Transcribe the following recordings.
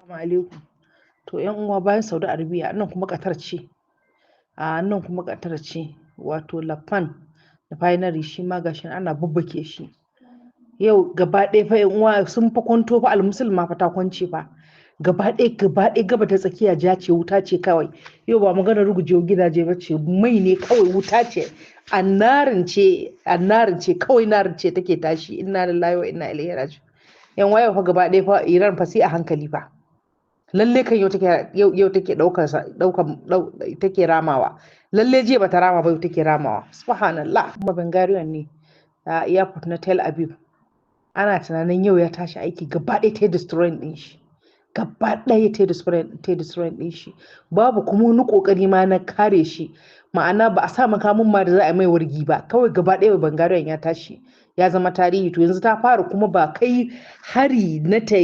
Assalamu alaikum. To 'yan uwa, bayan Saudi Arabia nan kuma Qatar ce. A nan kuma Qatar ce, wato Laffan refinery, shi ma gashi ana babbake shi. Yau gaba ɗaya fa 'yan uwa sun fa kwanto fa, almusul ma fa ta kwance fa. Gaba ɗaya gaba ɗaya gaba ta tsakiya ja ce, wuta ce kawai. Yau ba maganar rugujewa gidaje ba ce, mai ne kawai, wuta ce. Annarin ce, annarin ce kawai, narin ce take tashi. Inna lillahi wa inna ilaihi raji'un. 'Yan uwa, yau fa gaba ɗaya fa Iran fa sai a hankali fa. Lalle kan yau take, yau take daukar daukar take ramawa. Lalle jiya bata rama ba, yau take ramawa. Subhanallah. Kuma Ben Gurion ne a airport na Tel Aviv ana tunanin yau ya tashi aiki, gaba ɗaya ta destroying din shi, gaba ɗaya ta destroying din shi. Babu kuma wani kokari ma na kare shi, ma'ana ba a sa makamin ma da za a mai wargi ba. Kawai gaba ɗaya Ben Gurion ya tashi, ya zama tarihi. To yanzu ta fara kuma ba kai hari na ta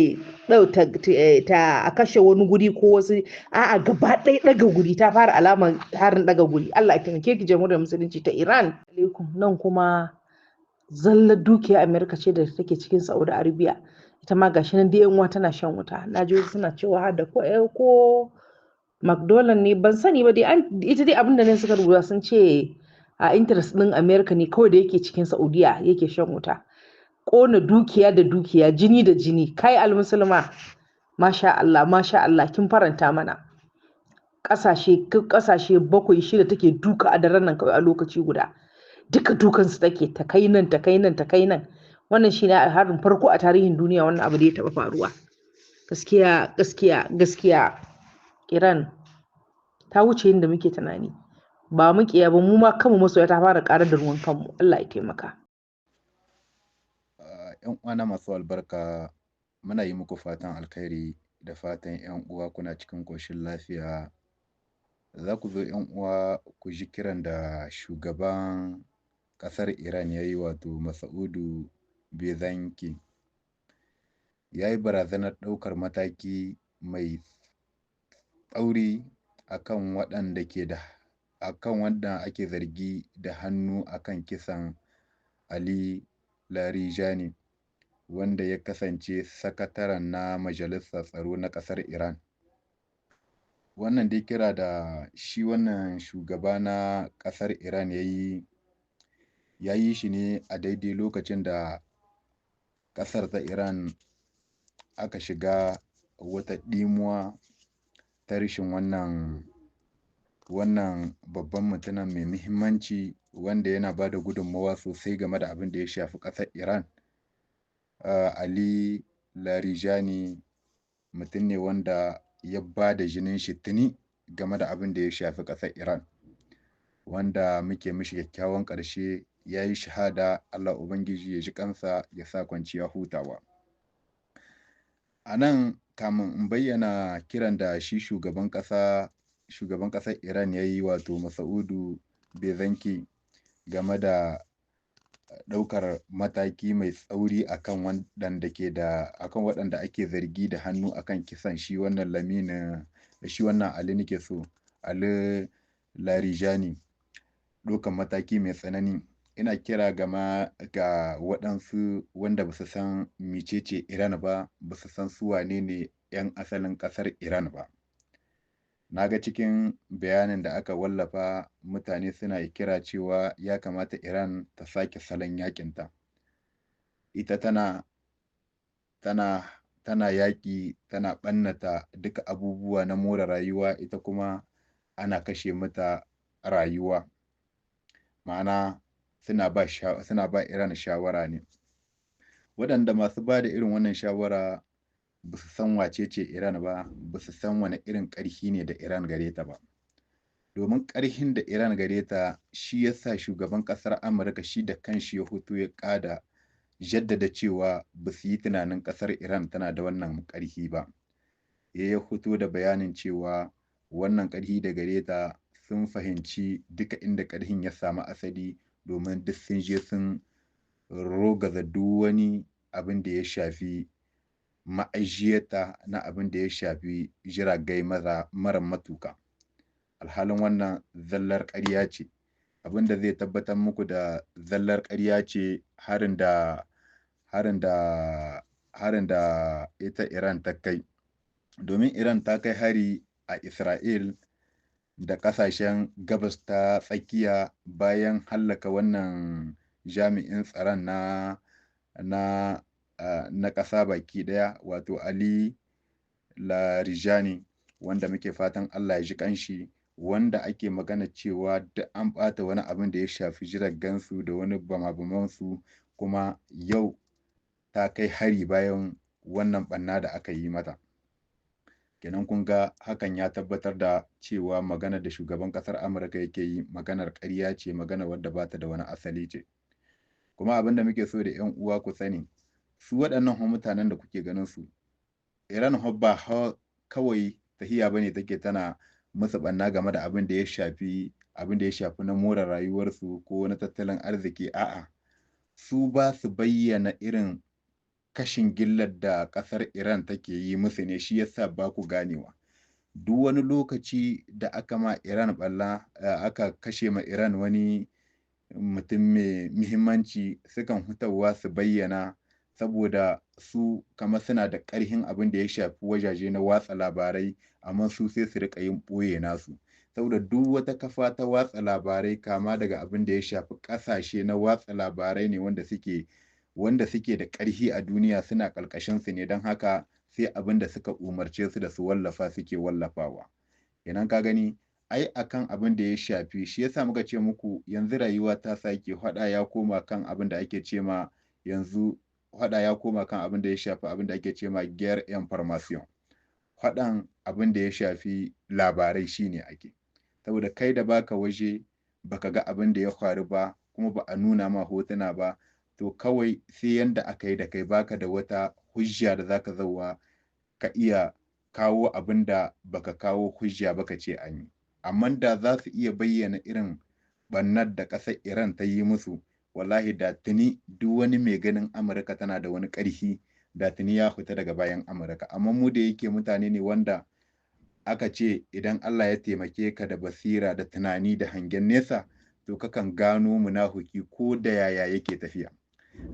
a kashe wani guri ko wasu, a'a, gaba ɗaya ɗaga guri ta fara, alamar harin ɗaga guri. Allah ya taimake ki, Jamhuriyar Musulunci ta Iran. Alaikum. Nan kuma zallar dukiya Amerika ce da take cikin Saudi Arabia, ita ma gashi nan dai yan uwa tana shan wuta. Na ji wasu suna cewa har da ko McDonald ne, ban sani ba dai. An ita dai abinda ne suka rubuta, sun ce a interest din America ne kawai da yake cikin Saudiya yake shan wuta. Kona dukiya da dukiya, jini da jini. Kai almusulma, masha Allah, masha Allah, kin faranta mana. Kasashe bakwai, shida take duka a daren nan kawai a lokaci guda. Duka dukansu take, ta kai nan, ta kai nan, ta kai nan. Wannan shine harin farko a tarihin duniya wannan abu da ya taba faruwa. Gaskiya, gaskiya, gaskiya, Iran ta wuce yadda muke tunani. Ba mukiya ba, mu ma kanmu masoya ta fara ƙarar da ruwan kanmu. Allah ya taimaka. ‘Yan uwana masu albarka, muna yi muku fatan alkhairi da fatan ‘yan uwa kuna cikin ƙoshin lafiya. Za ku zo, ‘yan uwa, ku ji kiran da shugaban ƙasar Iran ya yi, wato Masa'udu Pezeshkian. Ya yi barazanar ɗaukar mataki mai tsauri akan waɗanda ke da akan wanda ake zargi da hannu akan kisan Ali Larijani, wanda ya kasance sakataren na Majalisar Tsaro na ƙasar Iran. Wannan dai kira da shi wannan shugaba na ƙasar Iran ya yi, ya yi shi ne a daidai lokacin da ƙasar ta Iran aka shiga wata ɗimuwa ta rashin wannan babban mutumin mai muhimmanci, wanda yana ba da gudunmawa sosai game da abin da ya shafi ƙasar Iran. Ali Larijani mutum ne wanda ya ba da jinin shi tuni game da abin da ya shafi ƙasar Iran, wanda muke mishi kyakkyawan ƙarshe, ya yi shahada. Allah Ubangiji ya ji kansa, ya sa kwanciya hutawa. A nan, kamin in bayyana kiran da shi shugaban ƙasar Iran ya yi, wato Masa'udu Pezeshkian, game da ɗaukar mataki mai tsauri akan waɗanda ke da akan waɗanda ake zargi da hannu akan kisan shi wannan Lamina, shi wannan Ali nake so, Ali Larijani, ɗaukar mataki mai tsanani. Ina kira ga waɗansu wanda ba su san mecece Iran ba, ba su san su wane ne 'yan asalin ƙasar Iran ba. Na ga cikin bayanin da aka wallafa, mutane suna kira cewa ya kamata Iran ta sake salon yakinta. Ita tana yaƙi, tana ɓannata duka abubuwa na more rayuwa, ita kuma ana kashe mata rayuwa. Ma'ana suna ba Iran shawara ne. Waɗanda masu ba da irin wannan shawara ba su san wace ce Iran ba, ba su san wani irin ƙarfi ne da Iran gare ta ba. Domin ƙarfin da Iran gare ta shi ya sa shugaban ƙasar Amurka shi da kanshi ya fito ya ƙada jaddada cewa ba su yi tunanin ƙasar Iran tana da wannan ƙarfi ba. Ya fito da bayanin cewa wannan ƙarfi da gare ta, sun fahimci duka inda ƙarfin ya samu asali, domin duk sun je sun rogaza duk wani abin da ya shafi ma'ajiyarta na abin da ya shafi jiragai mara matuka. Alhalin wannan zallar ƙarya ce. Abin da zai tabbatar muku da zallar ƙarya ce, harin da ita Iran ta kai. Domin Iran ta kai hari a Isra'il da ƙasashen Gabas ta Tsakiya bayan hallaka wannan jami'in tsaron na na ƙasa baki ɗaya, wato Ali Larijani, wanda muke fatan Allah ya ji ƙanshi, wanda ake magana cewa duk an ɓata wani abin da ya shafi jiragensu da wani bama-bamansu, kuma yau ta kai hari bayan wannan ɓanna da aka yi mata. Kenan kun ga hakan ya tabbatar da cewa maganar da shugaban ƙasar Amurka yake yi maganar ƙarya ce, magana wadda ba ta da wani asali ce. Kuma abin da muke so da 'yan uwa ku sani, su waɗannan mutanen da kuke ganin su, Iran ba kawai tahiya bane take tana musu ɓanna game da abin da ya shafi na more rayuwarsu ko na tattalin arziki. A'a, su ba su bayyana irin kashin gillar da ƙasar Iran take yi musu ne, shi yasa ba ku ganewa. Duk wani lokaci da aka ma Iran ɓalla, aka kashe ma Iran wani mutum mai muhimmanci, sukan hutawa su bayyana, saboda su kamar suna da ƙarhin abin da ya shafi wajaje na watsa labarai, amma su sai su riƙa yin ɓoye nasu. Saboda duk wata kafa ta watsa labarai, kama daga abin da ya shafi ƙasashe na watsa labarai ne wanda suke da ƙarhi a duniya, suna ƙarƙashin su ne, don haka sai abin da suka umarce su da su wallafa suke wallafawa. Kenan ka gani ai akan abin da ya shafi, shi yasa muka ce muku yanzu rayuwa ta sake faɗa ya koma kan abin da ake ce ma yanzu faɗa ya koma kan abin da ya shafi abin da ake ce ma guerre information. Faɗan abin da ya shafi labarai shine ake. Saboda kai da baka waje baka ga abin da ya faru ba, kuma ba a nuna ma hotuna ba, to kawai sai yanda aka yi da kai, baka da wata hujja da zaka zauwa ka iya kawo abin da baka kawo hujja baka ce an yi. Amma da za su iya bayyana irin ɓannar da ƙasar Iran ta yi musu, wallahi da tuni duk wani mai ganin Amurka tana da wani ƙarfi, da tuni ya fita daga bayan Amurka. Amma mu da yake mutane ne wanda aka ce idan Allah ya taimake ka da basira da tunani da hangen nesa, to kakan gano munafuki ko da yaya yake tafiya.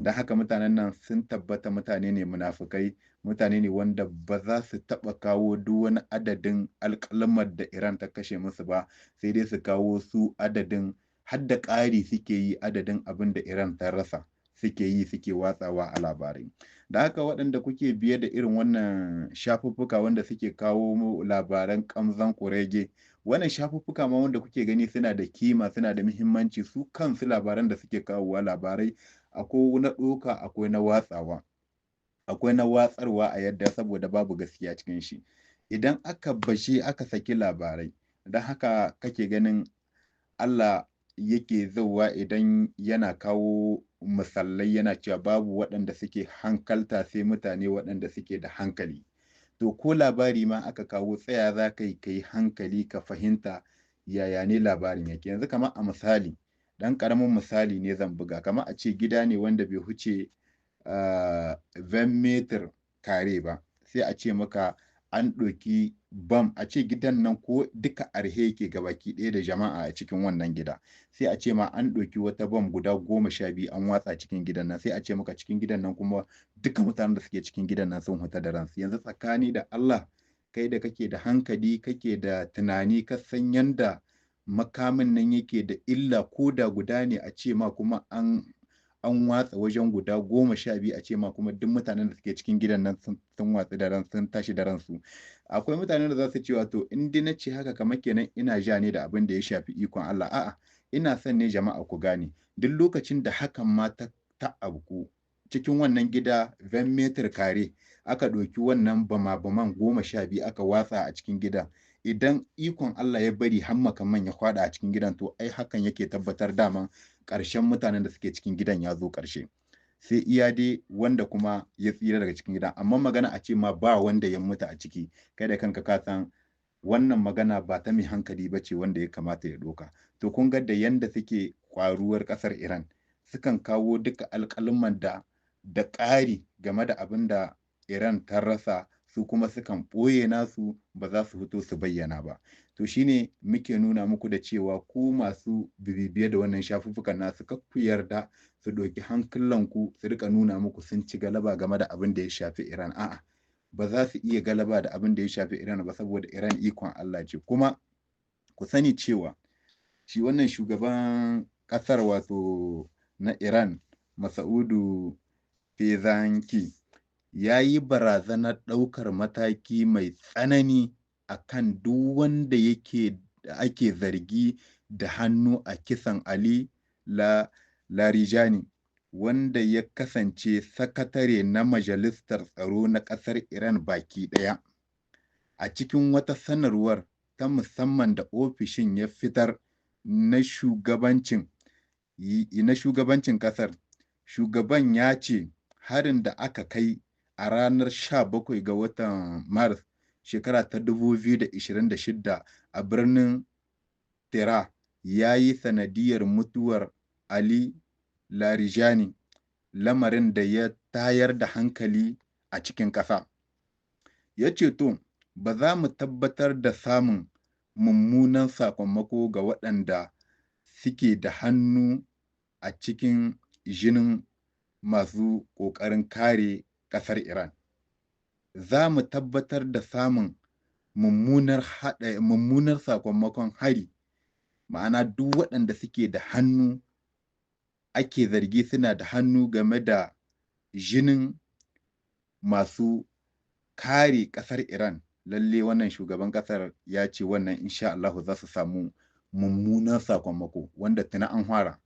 Don haka mutanen nan sun tabbata mutane ne munafukai, mutane ne wanda ba za su taɓa kawo duk wani adadin alƙalmar da Iran ta kashe musu ba, sai dai su kawo su adadin, har da ƙari suke yi adadin abin da Iran ta rasa suke yi, suke watsawa a labarai. Da haka waɗanda kuke biye da irin wannan shafuffuka wanda suke kawo labaran ƙamzan kurege, wannan shafuffuka ma wanda kuke gani suna da kima, suna da muhimmanci, su kansu labaran da suke kawowa labarai akwai na ɗoka, akwai na watsawa, akwai na watsarwa a yadda, saboda babu gaskiya cikin shi. Idan aka bashe aka saki labarai, don haka kake ganin Allah yake zauwa idan yana kawo misalai yana cewa babu waɗanda suke hankalta sai mutane waɗanda suke da hankali. To ko labari ma aka kawo, tsaya za ka yi ka yi hankali ka fahimta yaya ne labarin yake. Yanzu kamar a misali, ɗan ƙaramin misali ne zan buga, kamar a ce gida ne wanda bai huce 20 meter kare ba, sai a ce maka an ɗauki bam, a ce gidan nan ko duka arhe yake gabaki ɗaya da jama'a a cikin wannan gida, sai a ce ma an ɗauki wata bam guda 12 an watsa cikin gidan nan, sai a ce maka cikin gidan nan kuma duka mutanen da suke cikin gidan nan sun huta da ransu. Yanzu tsakani da Allah, kai da kake da hankali, kake da tunani, ka san yanda makamin nan yake da illa, ko da guda ne a ce ma kuma an watsa wajen guda 12, a ce ma kuma duk mutanen da suke cikin gidan nan sun watsi da ran, sun tashi da ransu. Akwai mutanen da za su ce wato in dai na ce haka kamar kenan ina ja ne da abin da ya shafi ikon Allah. A'a, ina son ne jama'a ku gane, duk lokacin da hakan ma ta abku cikin wannan gida 20 meter kare, aka ɗauki wannan bama-baman 12 aka watsa a cikin gida, idan ikon Allah ya bari har makaman ya kwaɗa a cikin gidan, to ai hakan yake tabbatar daman ƙarshen mutanen da suke cikin gidan ya zo ƙarshe, sai iya dai wanda kuma ya tsira daga cikin gidan. Amma magana a ce ma ba wanda ya mutu a ciki, kai da kanka ka san wannan magana ba ta mai hankali ba ce wanda ya kamata ya ɗauka. To kun ga da yanda suke ƙwaruwar ƙasar Iran, sukan kawo duka alƙaluman da ƙari game da abin da Iran ta rasa, su kuma sukan ɓoye nasu, ba za su fito su bayyana ba. To shine muke nuna muku da cewa ku masu bibiye da wannan shafuffukan nasu, kar ku yarda su ɗauki hankulanku su rika nuna muku sun ci galaba game da abin da ya shafi Iran. A'a, Ba za su iya galaba da abin da ya shafi Iran ba, saboda Iran ikon Allah ce. Kuma ku sani cewa shi wannan shugaban ƙasar, wato na Iran, Masa'udu Pezeshkian, ya yi barazanar ɗaukar mataki mai tsanani a kan duk wanda yake ake zargi da hannu a kisan Ali Larijani, wanda ya kasance sakatare na Majalisar Tsaro na ƙasar Iran baki ɗaya. A cikin wata sanarwar ta musamman da ofishin ya fitar na shugabancin ƙasar, shugaban ya ce harin da aka kai a ranar 17 ga watan Maris shekara ta 2026 a birnin Tehran ya yi sanadiyar mutuwar Ali Larijani, lamarin da ya tayar da hankali a cikin ƙasa. Ya ce, to, ba za mu tabbatar da samun mummunan sakamako ga waɗanda suke da hannu a cikin jinin masu ƙoƙarin kare ƙasar Iran. Za mu tabbatar da samun mummunar sakamakon hari, ma'ana duk waɗanda suke da hannu, ake zargi suna da hannu game da jinin masu kare ƙasar Iran. Lalle wannan shugaban ƙasar ya ce wannan insha Allahu za su samu mummunan sakamako, wanda tuni an fara,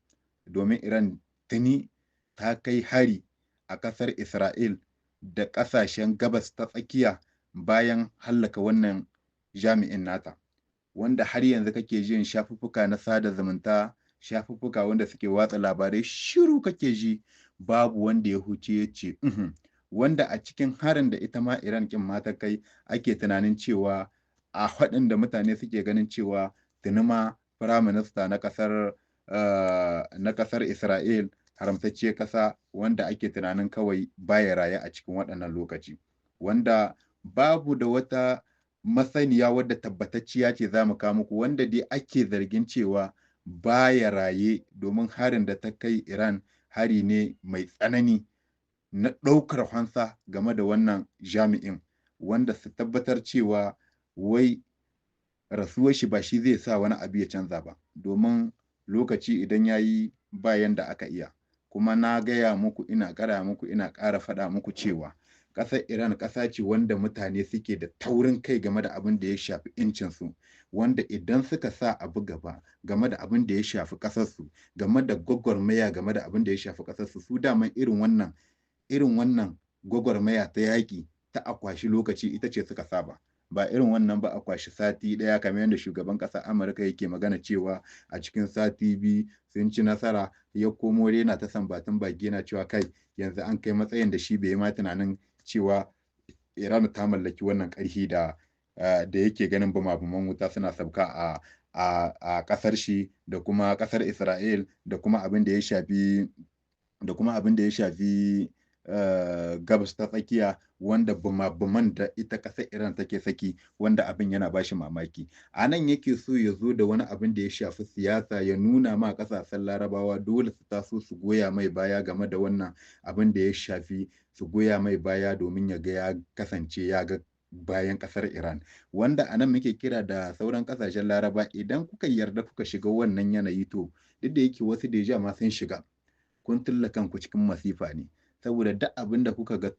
domin Iran tuni ta kai hari a ƙasar Isra'il da ƙasashen Gabas ta Tsakiya bayan hallaka wannan jami'in nata, wanda har yanzu kake jin shafuffuka na sada zumunta, shafuffuka wanda suke watsa labarai, shiru kake ji, babu wanda ya huce ya ce wanda a cikin harin da ita ma Iran kin ma ta kai, ake tunanin cewa a haɗin da mutane suke ganin cewa tuni ma firaminista na ƙasar Isra'il, haramtacciyar ƙasa, wanda ake tunanin kawai baya raye a cikin waɗannan lokaci, wanda babu da wata masaniya wadda tabbatacciya ce za mu kawo muku, wanda dai ake zargin cewa baya raye, domin harin da ta kai Iran hari ne mai tsanani na ɗaukar fansa game da wannan jami'in, wanda su tabbatar cewa wai rasuwar shi ba shi zai sa wani abu ya canza ba, domin lokaci idan ya yi bayan da aka iya. Kuma na gaya muku, ina ƙara muku, ina ƙara faɗa muku cewa ƙasar Iran ƙasa ce wanda mutane suke da taurin kai game da abin da ya shafi incinsu, wanda idan suka sa abu gaba game da abin da ya shafi ƙasarsu, game da gwagwarmaya game da abin da ya shafi ƙasarsu, su daman irin wannan gwagwarmaya ta yaƙi ta akwashi lokaci ita ce suka saba. Ba irin wannan ba a kwashi sati ɗaya, kamar yadda shugaban ƙasar Amurka yake magana cewa a cikin sati 2 sun ci nasara, ya komo yana ta sambatun baki yana cewa kai, yanzu an kai matsayin da shi bai yi ma tunanin cewa Iran ta mallaki wannan ƙarfi da yake ganin bumabuman wuta suna sauka a ƙasar shi da kuma ƙasar Isra'il da kuma abin da ya shafi Gabas ta Tsakiya, wanda bumabuman da ita ƙasar Iran take saki, wanda abin yana bashi mamaki. A nan yake so ya zo da wani abin da ya shafi siyasa, ya nuna ma ƙasashen Larabawa dole su taso su goya mai baya game da wannan abin da ya shafi su goya mai baya, domin ya ga ya kasance ya ga bayan ƙasar Iran. Wanda a nan muke kira da sauran ƙasashen Laraba, idan kuka yarda kuka shiga wannan yanayi, to duk da yake wasu déjà ma sun shiga, kun tulla kanku cikin masifa ne, saboda duk abin da kuka ga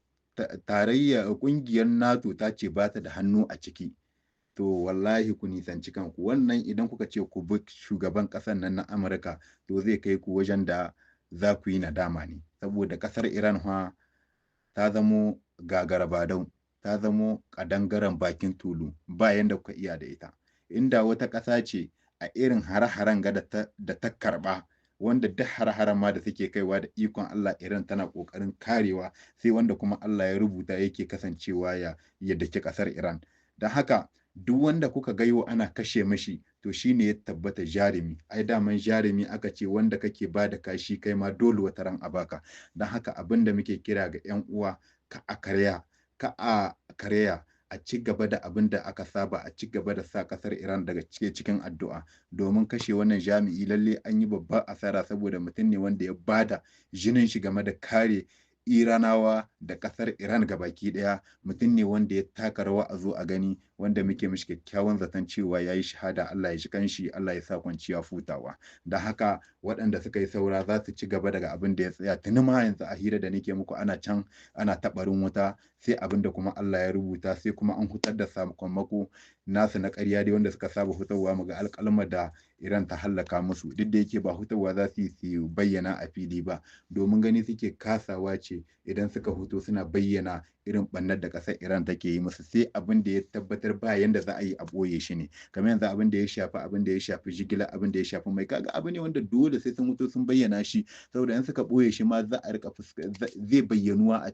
tarayya ƙungiyar NATO ta ce ba ta da hannu a ciki, to wallahi ku nisanci kanku wannan. Idan kuka ce ku bi shugaban ƙasar nan na Amurka, to zai kai ku wajen da za ku yi nadama ne, saboda ƙasar Iran fa ta zamo gagarabadau, ta zamo ƙadangaren bakin tulu, ba yanda kuka iya da ita. Inda wata ƙasa ce a irin hare-haren ga da ta karɓa, wanda duk hare-haren ma da suke kaiwa, da ikon Allah Iran tana ƙoƙarin karewa, sai wanda kuma Allah ya rubuta yake kasancewa ya daki ƙasar Iran. Don haka duk wanda kuka ga yau ana kashe mashi, to shine ya tabbata jarumi. Ai daman jarumi aka ce wanda kake ba da kashi, kai ma dole wata ran a baka. Don haka abin da muke kira ga 'yan uwa, ka a karya, ka a karya, a ci gaba da abin da aka saba, a ci gaba da sa kasar Iran daga cikin addu'a, domin kashe wannan jami'i lalle an yi babbar asara, saboda mutum ne wanda ya bada jinin shi game da kare Iranawa da ƙasar Iran gabaki ɗaya. Mutum ne wanda ya taka rawa a zo a gani, wanda muke mishi kyakkyawan zaton cewa ya yi shahada. Allah ya ji kanshi, Allah ya sa kwanciya futawa. Da haka waɗanda suka yi saura za su ci gaba daga abin da ya tsaya. Tuni ma yanzu a hira da nake muku ana can ana taɓarin wuta, sai abin da kuma Allah ya rubuta, sai kuma an hutar da sakamako nasu na ƙarya dai wanda suka saba hutarwa, mu ga alƙalma da Iran ta hallaka musu. Duk da yake ba hutarwa za su yi su bayyana a fili ba, domin gani suke kasawa ce idan suka huto suna bayyana irin ɓannar da ƙasar Iran take yi musu, sai abin da ya tabbatar ba yanda za a yi a ɓoye shi ne. Kamar yanzu abin da ya shafi abin da ya shafi jigila, abin da ya shafi mai, kaga abu ne wanda dole sai sun huto sun bayyana shi, saboda in suka ɓoye shi ma za a rika zai bayyanuwa a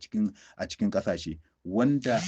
cikin ƙasashe wanda